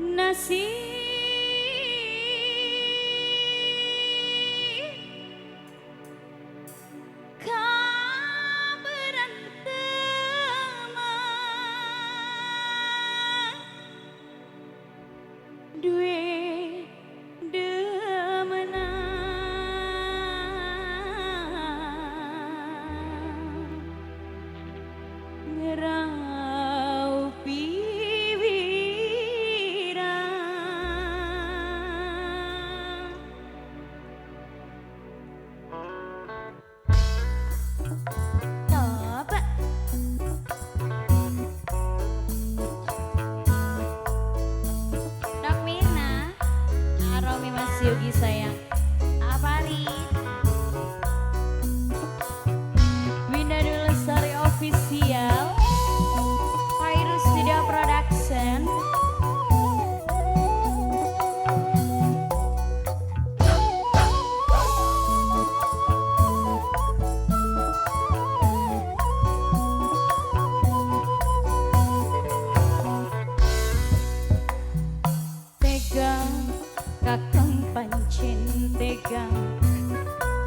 Nasib kaberan teman duwe demenan ngeraupi wirang. Coba Dok Mirna, Aromi Mas Yogi sayang. Apa nih? Winda Lestari Official, Virus Studio Production. Tega kakang pancen tega,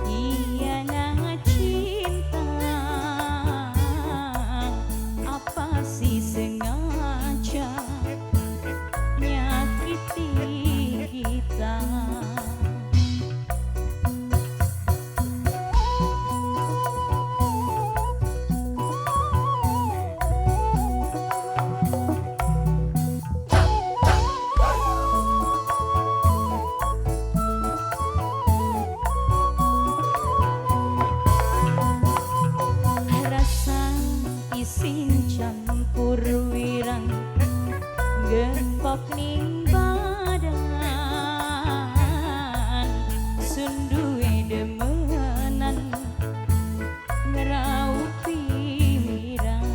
iya cinta. Apa sih sengaja nyakiti kita? Rasa isin campur wirang gempok ning badan, sunduwe demenan ngeraupi wirang.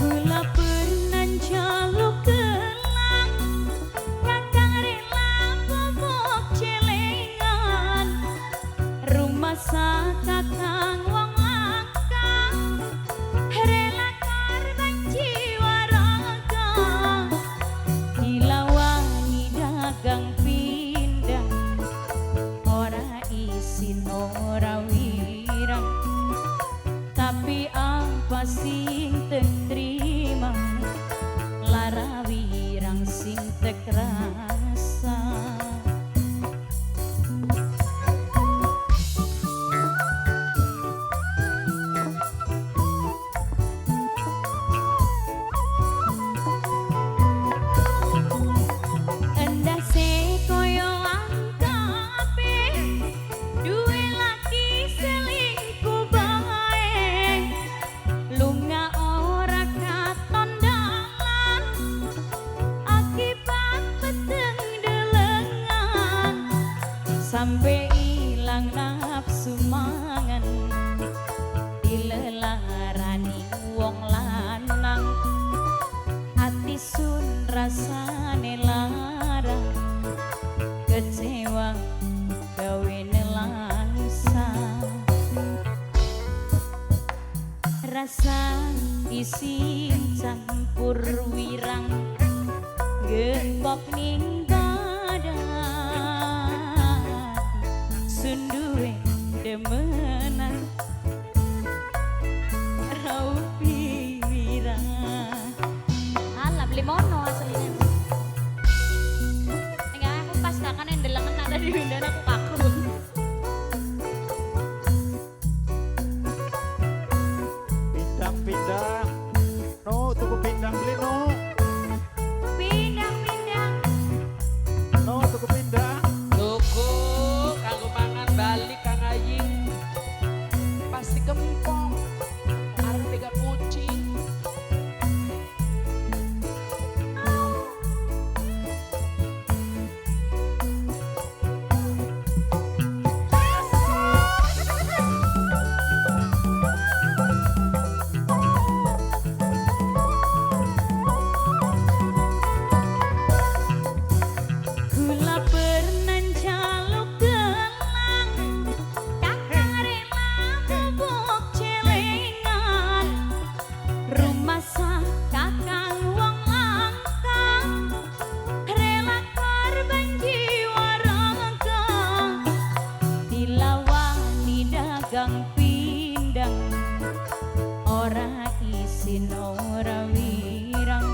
Kula pernah njaluk gelang, kakang rela bobok celengan. Rumasa kakang wong langka, rela korban jiwa raga. Dilawangi dagang pindah, ora isin ora wirang. Tapi apa sing tek terima, lara wirang sing tek rasa. Endase koyo langkape, duwe laki selingkuh bae. Lunga ora katon dalan, akibat peteng delengan. Sampai ilang nafsu mangan, dilelarani wong lanang. Ati sun rasane lara, kecewa gawe nelangsa. Rasa isin campur wirang gempok ning badan, sunduwe demenan raupi wirang. Alah beli mono aslinya. Enggak, aku pas kakak yang delengan ada di window aku kaku. Bidang Pindang-pindang. No, tuku pindang beli no. Pindang-pindang. No, tuku pindang. Tuku kanggo mangan balik Kang Aying. Pasti kempong. Arep tiga kucing. Kula pernah njaluk gelang, kakang rela bubuk celengan. Rumasa kakang wong langka, rela korban jiwa raga. Dilawani dagang pindang, ora isin ora wirang.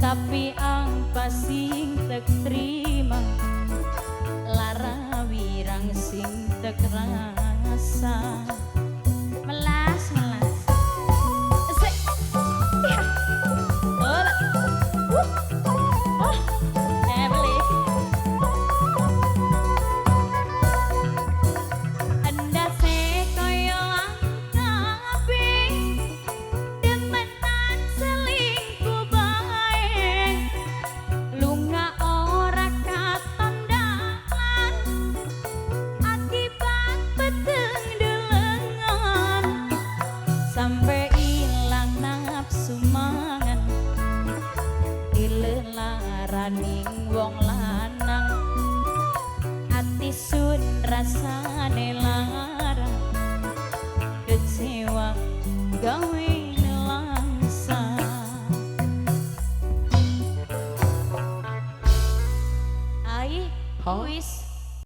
Tapi angpa sing tek terima, lara wirang sing tek rasa. Melas melas. Sek. Ya. Ola. Oh. Beli. Endase koyo angkape, demenan selingkuh bae. Lunga ora katon dalan, akibat peteng delengan. Sampai ilang nafsu mangan, dilelaraning wong lanang. Ati sun rasane lara, kecewa gawe nelangsa. Ai, Hah? wis.